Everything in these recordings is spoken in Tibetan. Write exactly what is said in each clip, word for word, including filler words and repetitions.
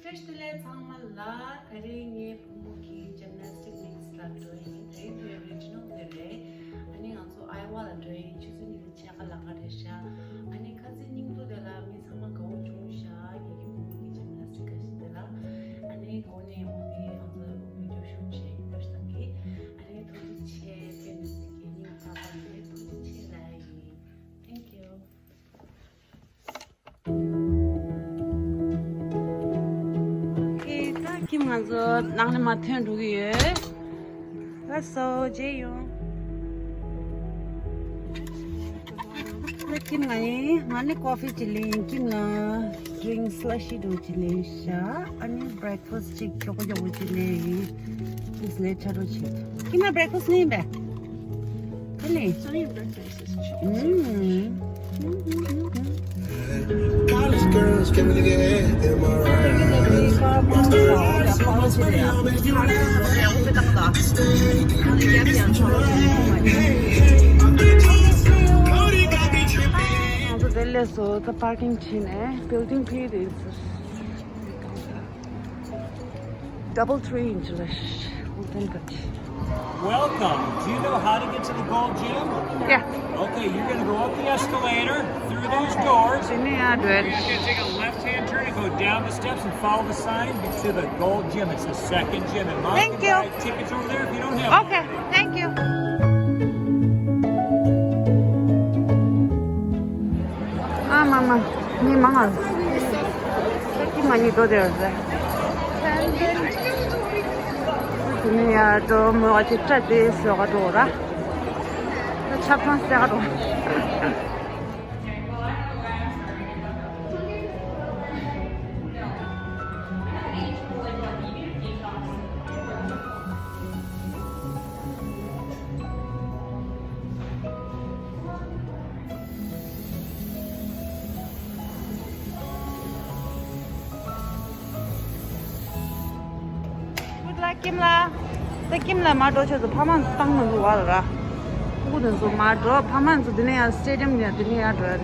བཀྲ་ཤིས་བདེ་ལེགས་ཚང་མ་ལ། ད་རེས་ངའི་བུ་མོ་གི་ཇིམ་ནེ་སི་ཊིག་མིག་སི་ལ་འགྲོ་ཡིན། ད་རེས་འདི་རི་ཇི་ནལ་དེ་རེད། ཨ་ནི་ང་ཚོ་ཨའི་ཝ་ལ་འགྲོ་ཡིན། ཆུ་ཚོད་གཉིས་དང་ཕྱེད་ཀ་ལ་ག་རེད་ཤག་ཨ་ནི་ཁ་སང་སྙིང་སྟོབས་དེ་ལ་མི་ཚང་མ་དགའ་བོ་བྱུང་ཤག་ངེད་ཀྱི་བུ་མོ་གི་ཇིམ་ནེ་སི་ཊིག་ག་ཤི་དེ་ལ། ཨ་ནི་གོ་ནས་འོང་དེ་ང་ཚོ་བི་ཌི་ཡོ་ཤུ་ཊི་བྱས་ཡིན། བཀྲ་ཤིས་བདེ་ལེགས། ཨ་ནི་ཐུགས་རྗེ་ཆེ། ཕེབས་ནས་ཟིག་གི་སྙིང་ཐག་པ་ནས་ཐུགས་རྗེ་ཆེ་ལབ་ཡིན། Thank you. ཨོ་ཁེ། ད་ཁྱིམ་ང་ཚོ་ནང་ནས་མར་ཐོན་འགྲོ་གི་ཡོད། ལགས་སོ། མཇལ་ཡོང་། ད་ཁྱིམ་ང་ཡིན། ང་ནི་ཀོ་ཕི་ཅིག་ལེན། ཁྱིམ་ལ་ཌི་རིང་སི་ལ་ཤི་འདྲ་བོ་ཅིག་ལེན་ཤག་ཨ་ནི་བྷི་རེག་ཕ་སི་ཊི་ཅིག་མགྱོགས་པོ་མགྱོགས་པོ་ཅིག་ལེན་ཡིན། ཨིས་ལེ་ཊར་བྱེད། ཁྱིམ་ལ་བྷི་རེག་ཕ་སི་ཊི་ལེན་པས། ཨ་ནི། Sunny breakfast is chicken sandwich. College girls, can we get in my ride? Monster, so much pretty, I'm making you laugh. Stay, you can't get this joy. Hey, hey, Cody got me tripping. ང་ཚོ་དེ་ལས་སོ་ད་པར་ཀིང་ཕྱིན་ནས་བིལ་ཌིང་ཕུལ་དེ་ཡིན། Double three inch ལ་ཧུར་ཐེན་ག་ཅི། Welcome. Do you know how to get to the Gold Gym? Yeah. Okay, you're gonna go up the escalator, through those doors. དེ་ནས་ཡར་འགྲོ་ཡ་རེད། You're just gonna take a left-hand turn and go down the steps and follow the sign to the Gold Gym. It's the second gym in Mountain View. Thank you. Tickets over there if you don't have one. Okay, thank you. ཨ་མ་མ། མི་མང་ང་། ས་ཀི་མ་ནི་དོ་དེར་ཟེ། དེ་ནས་ཡར་འགྲོ་མོ་བ་ཅིག་སྤྲད་དེ་བཟོ་ག་འགྲོ་ར། ཆབ་ཐང་བཟོ་ག་འགྲོ། Good luck, ཀིམ་ལགས། ད་ཀིམ་ལགས་མར་འགྲོ་ཆོག་ཚོ་ཕ་མ་ཚོ་བཏང་མ་འདུག་བ་ལ་ར། ཕྲུ་གུ་དེ་ཚོ་མར་འགྲོ། ཕ་མ་ཚོ་དེ་ནས་ཡར་སི་ཊེ་ཌི་ཡམ་ནས་དེ་ནས་ཡར་འགྲོ་ཡ་རེད།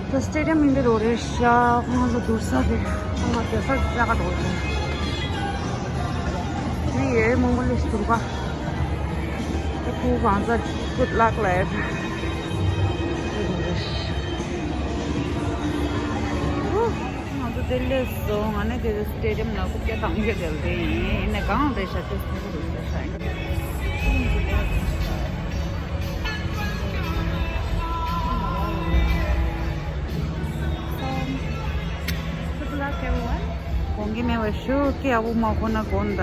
ད་སི་ཊེ་ཌི་ཡམ་ཡིན་པའི་རོ་རེད་ཤག་ཁོང་ཚོ་བསྡུར་ས་རེད། ཁོང་ཚོ་བསྡད་ས་ས་ག་འགྲོ་རེད། མི་ཡོད་མང་པོ་སླེབས་འདུག་པ། ད་ཕྲུ་གུ་གང་ཚ་good luck ལབ་ཡ་རེད། ང་ཚོ་དེ་སླེབས་སོང་། ང་ནི་དེ་སི་ཊེ་ཌི་ཡམ་ནང་རྐུབ་བཀྱག་བཏང་རྒྱུ་དེ་ལ་དེ་ཡིན། ཡིན་ནའི་གང་རེད་ཤག་ཅེས་ཐུག་རུ་ཤག་ཡིན། Good luck, everyone. གོང་གི་མེད་པ་ཞུ་ཀི་ཨ་བུ་མ་ཁོ་ན་གོན་ད། ད་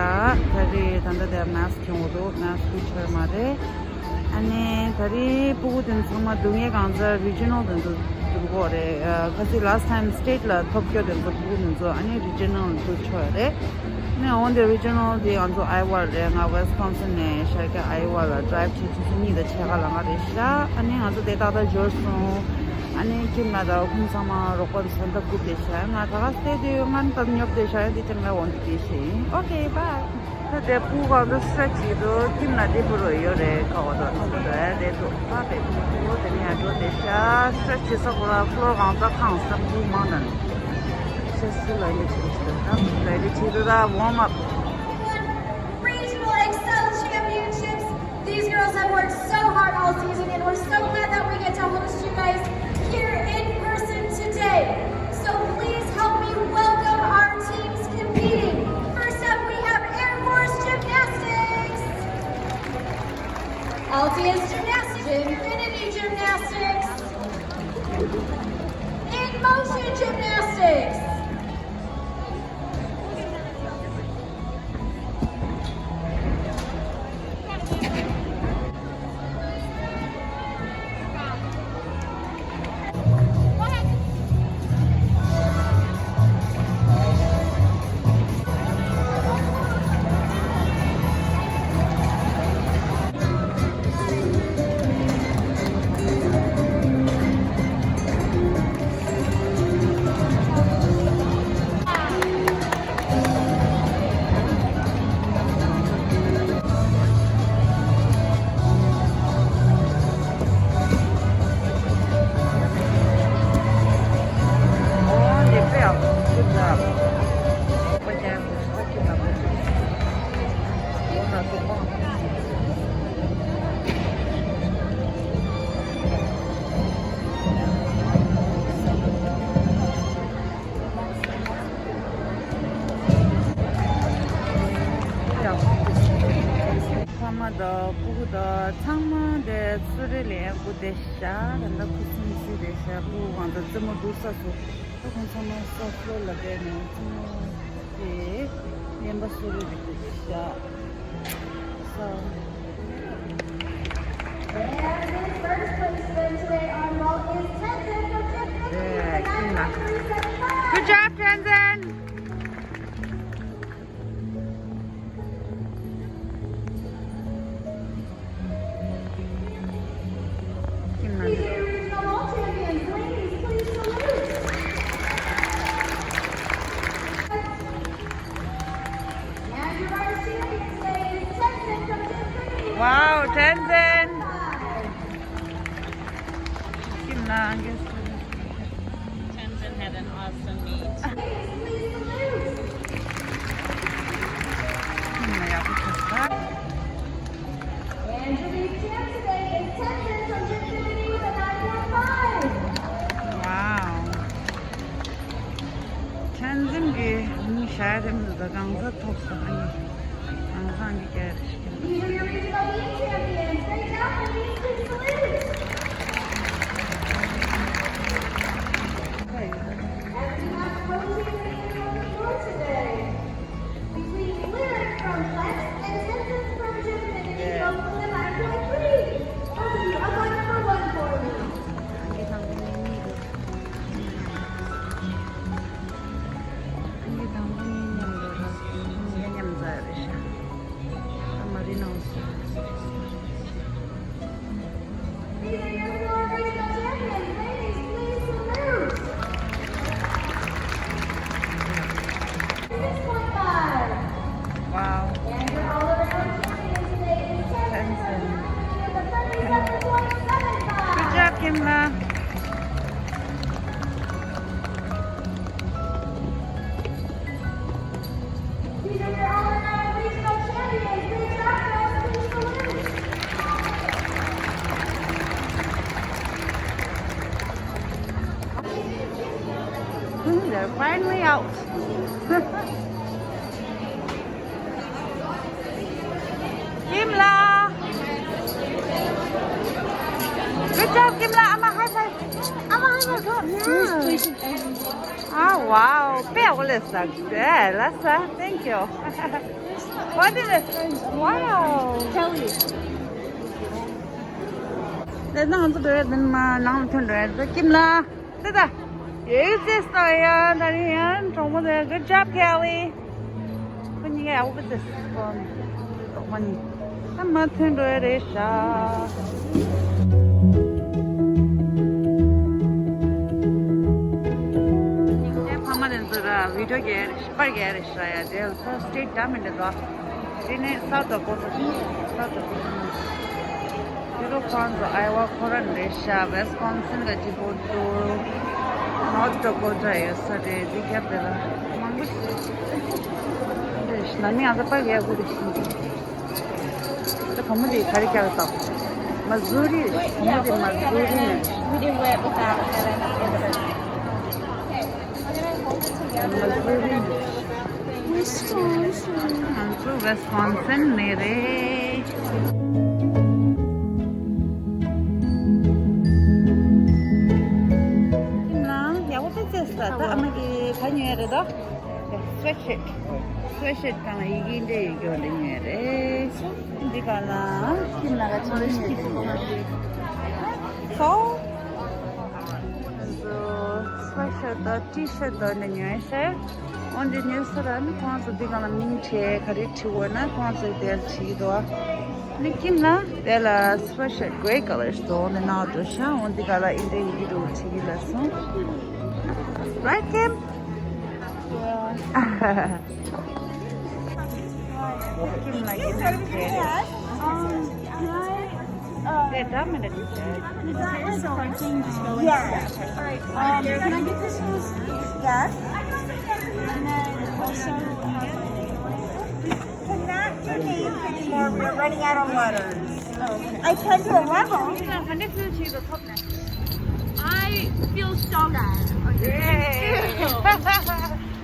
རེས་ད་ལྟ་དེ་མཱ་སི་ཀི་གྱོན་འདུག་མཱ་སི་ཀི་ཆོད་མ་རེད། ཨ་ནི་ད་རེས་ཕྲུ་གུ་དེ་ཚང་མ་སྡུག་བསྔལ་གང་ཚར་རི་ཇི་ནལ་དེ་ཚོ་སྡུག་གོ་རེད། ཁ་སང་last time state ལ་ཐོབ་སྐྱོ་དེ་ཚོ་ཕྲུ་གུ་དེ་ཚོ་ཨ་ནི་རི་ཇི་ནལ་སྡུག་ཆོག་རེད། ཨ་ནི་འོན་ཏེ་རི་ཇི་ནལ་དེ་ང་ཚོ་ཨའི་ཝ་རེད། ང་ཝེ་སི་ཀོན་སིན་ནས་ཤར་ཀ་ཨའི་ཝ་ལ་ཌི་རའིབ་བྱས་ཆུ་ཚོད་གཉིས་དང་ཕྱེད་ཀ་ལ་ང་རེད་ཤག་ཨ་ནི་ང་ཚོ་དེ་ཏག་ཏག་འབྱོར་སོང་། ཨ་ནི་ཁྱིམ་ལ་ད་ཁོང་ཚང་མ་རོགས་པ་ཚོ་ད་སྒུག་བསྡད་ཤག་ང་ད་ག་སྟེ་དུས་ང་ད་ཉོབ་བསྡད་ཤག་ཡང་དེ་ཅང་ལ་འོང་དུ་བསྡད་ཤིང་། ཨོ་ཁེ་བྷའི། ད་དེ་ཕྲུ་གུ་གང་དུ་སི་ཊེ་ཆི་བྱེད་དུ་ཁྱིམ་ལ་དེ་ཕུ་རུ་ཡོད་རེད། ཁ་བ་དང་ཐོག་ཏུ་དེ་དེ་ཚོ་ཕ་བེ་ཕྲུ་གུ་དེ་ནས་ཡང་འགྲོ་བསྡད་ཤག་སི་ཊེ་ཆི་བྱེད་ས་ཁོ་ར་ཕུ་ལོར་གང་ཚ་ཁང་ས་ཕྲུ་གུ་མང་དང་། ཤ་སུ་ལ་ཡོད་ཆི་ཆི་ད་ལ་ཡོད་ཆི་དུ་ད་ཝོམ་ཨབ། Regional Excel Championships. These girls have worked so hard all season, and we're so glad that we get to host you guys here in person today. So please help me welcome our teams competing. First up, we have Air Force Gymnastics, Altius Gymnastics, Infinity Gymnastics, In Motion Gymnastics. དང་སྤུ་གུ་དང་ཚང་མ་དེ་གསོལ་རས་ལེན་ཡག་སྒུག་བསྡད་ཤག་ད་ལྟ་ཁུ་སིམ་སིམ་རེད་ཤག་སྤུ་གུ་གང་ཚ་རྩེད་མོ་འགྲོ་ས་སོ། ད་ཁོང་ཚང་མ་ས་ཕོ་ལ་བསྡད་ནས་རྩེད་མོ་དེ་རྔན་པ་གསོལ་རས་རེད་འདུག་ཤག་ས། And the first place today on vault is Tenzin from Japan. Yeah, Good job, Tenzin. Regional Mall champions, ladies, please salute. And your Irish champions today is Tenzin from Japan. Wow, Tenzin. Tenzin had an awesome meet. And your big champ today is Tenzin from Japan with a nine point five. Wow. Tenzin གྱི་མི་ཤ་རེ་མི་འདུག་གང་ཟག་ཐོབ་སོང་ཨ་ནི། གང་ཟག་གི་སྐད་རེ་ཞིག These are your regional team champions. Great job, ladies. Please salute. And we have coaches in on the floor today. Between Lyric from Flex and Tenzin from Japan, go for the nine point three. I'll be up on number one for me. ངའི་དང་པོ་ངའི་མཉམ་དུ་ར་ངའི་མཉམ་རྩ་རེད་ཤག་ད་མ་རི་ནང་སོང་། These are your four regional champions. Ladies, please salute. Six point five. Wow. And your all-around champion today is Tenzin. Tenzin. With a thirty-seven point seven five. Good job, Kimla. These are your all-around regional champions. Great job, guys. Please salute. Hmm, they're finally out. Kimla. Good job, Kimla. I'm a high five. I'm a high five. Good. Yeah. Ah, wow. Pe ole sak. Yeah, that's uh, thank you. What is it? Wow. Kelly. ད་ང་ཚོ་འགྲོ་ཡ་དེ་ནི་མ་ནང་ལ་ཐོན་འགྲོ་ཡ་ད་ཀིམ་ལ། ད་ད། ཡོད་ཟེར་སོང་ཡ་ད་རིང་ཡ་གྲོགས་མོ་དེ། Good job, Kelly. ཁོ་གཉིས་ཀ་ཡག་པོ་བྱས་སོང་། གྲོགས་མོ་གཉིས། ད་མ་ཐོན་འགྲོ་ཡ་རེད་ཤག་ཕ་མ་དེ་ཚོ་ར་བི་ཌིའོ་རྒྱག་རེད། པར་རྒྱག་རེད་ཤག་ཡ་དེ་ལ་ད་སི་ཊེ་ཊི་ད་མི་འདྲ་འདུག་དེ་ནས་སའུ་ཐི་ཌ་ཀོ་ཊ། སའུ་ཐི་ཌ་ཀོ་ཊ་ནས། དེ་རུ་ཁོང་ཚོ་ཨའི་ཝ་ཁོ་རན་རེད་ཤག་ཝེ་སི་ཀོན་སིན་ག་གཅིག་པོ་འདུག་ནོར་ཐི་ཌ་ཀོ་ཊ་ཡོད་ས་རེད། འདི་རྒྱབ་དེ་ལ་མང་པོ་ཞིག་རེད་ཤག་ནང་མི་ང་ཚོ་པར་རྒྱག་དགོས་རེད་ཤག་ད་བུ་མོ་དེ་ག་རེ་རྒྱག་ས། མ་ཟུ་རི། བུ་མོ་དེ་མ་ཟུ་རི་ནས། We didn't wear it without having it. མ་ཟུ་རི་ནས། ང་ཚོ་ཝེ་སི་ཀོན་སིན་ནས་རེད། ཁྱིམ་ནང་ཡག་པོ་དཔེ་བྱས་སོང་། ད་ཨ་མ་གིས་ག་ཉོས་རེད་དོ། སི་ཝེ་ཊི་ཤར་ཊི། སི་ཝེ་ཊི་ཤར་ཊི་སྒང་ལ་ཡི་གེ་འདྲ་ཡོད་རྒྱུ་འདྲ་ཉོས་རེད། འདི་སྒང་ལ་ཁྱིམ་ནང་ག་ཚོད་ཉོས་རེད། སོ། སི་ཝེ་ཊི་ཤར་ཊི་དང་ཊི་ཤར་ཊི་དང་འདི་ཉོས་ཤག་འོ་འདི་ཉོས་ས་ར་ནི་ཁོང་ཚོ་འདི་སྒང་ལ་མིང་བྲིས། ག་རེ་བྲིས་དགོས་ན་ཁོང་ཚོས་དེར་བྲིས་འདུག་ནི་ཁྱིམ་ལ་དེ་ལ་སི་ཝེ་ཊི་ཤར་ཊི་གྷེ་རེ་ཀ་ལར་ཞིག་འདུག་འདི་ནང་འགྲོ་ཤག་འོ་འདི་སྒང་ལ་འདི་འདྲ་ཡི་གེ་འདྲ་བོ་བྲིས་ཀྱི་ལབ་སོང་། Right, Kim? Yeah. Kim, like, you can get it. Um, can I, uh, Wait, that minute. Is that like a thing just going? Yeah. All right. Um, can I get this one? Yes. And then also have my name on it. Cannot do names anymore. We're running out of letters. Oh, okay. I can do a level. I feel stronger. Yay.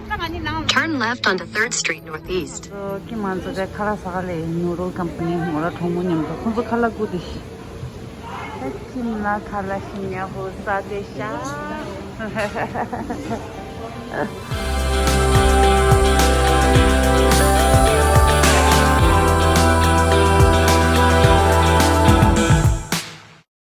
ད་ང་ Turn left onto third Street Northeast. ཁྱིམ་ང་ཚོ་དེ་ཁ་ལག་ཟ་ག་སླེབས་ཡིན། ནུ་རོལ་ཀམ་པ་ནི་མོ་ར་གྲོགས་མོ་མཉམ་དུ་ཁོང་ཚོ་ཁ་ལག་བསྐུར་ཏེ། ད་ཁྱིམ་ལ་ཁ་ལག་ཤི་ཉ་ཧོ་ས་དེ་ཤ།